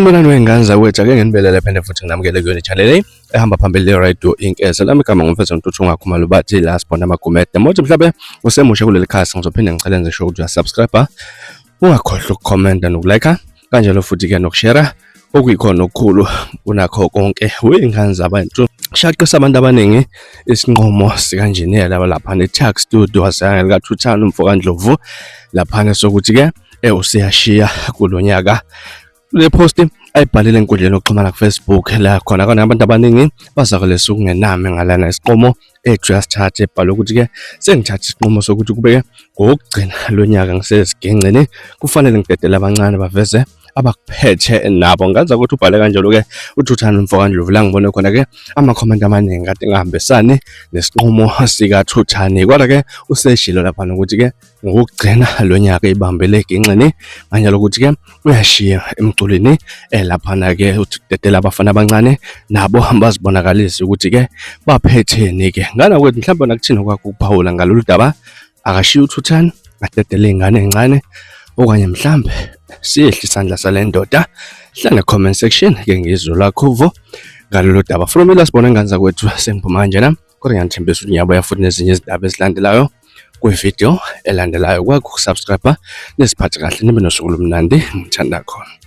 Sanibonani wey'ngane zakwethu, ake nginibelele phinde futhi nginamukele kuyona i-channel le ehamba phambili le-radio inkese. Lami igama ngumfethu Ntuthu Ngakhumalo bathi la sibona amagumede. Mothi mhlawumbe usemusha kuleli khasi ngizophinde ngicele ngisho ukuthi uyasubscribe, ungakhohlwa ukukhomenta nokulike kanjalo futhi-ke nokushera okuyikhona okukhulu kunakho konke. Wey'ngane zabantu, shaqisa abantu abaningi isinqumo sikanjiniyela laphana e-Tuck Studio wasayanga likaThuthani umfokaNdlovu laphana sokuthi-ke usiyashiya kulo nyaka. Le post ayibhalile enkundleni yokuxhumana ku-Facebook la khona khona abantu abaningi bazakalisa ukungenami ngalana isinqumo ethu yasithatha ebhala ukuthi-ke sengithatha isinqumo sokuthi kube-ke ngokugcina lo nyaka ngisezigengceni kufanele ngidedele abancane baveze abakuphethe nabo. Ngenza ukuthi ubhale kanjalo-ke uThuthani mfokaNdlovu la ngibone khona-ke amakhomenti amaningi kade ngahambisani nesinqumo sikaThuthani, kodwa-ke useshilo laphana ukuthi-ke ngokugcina lo nyaka ibambele egenxeni kanjalo ukuthi-ke uyashiya emculweni laphana-ke udedela abafana abancane nabo bazibonakalise ukuthi-ke baphetheni-ke. Ngana kwethu mhlawumbe nakuthina kwakho ukuphawula ngalolu daba, akashiye uThuthani adedele iy'ngane ey'ncane okanye mhlambe siyehle isandla sale ndoda. Hlala comment section ke ngizwe lakho uvo ngalolu daba. From ila sibona ingane zakwethu sengiphuma kanjena. Kodwa ngiyanithembisa ukuthi ngiyabuya futhi nezinye izindaba ezilandelayo kwividiyo elandelayo. Kwakho ukusubscribe, nisiphathe kahle, nibe nosuku olumnandi. Ngithanda khona.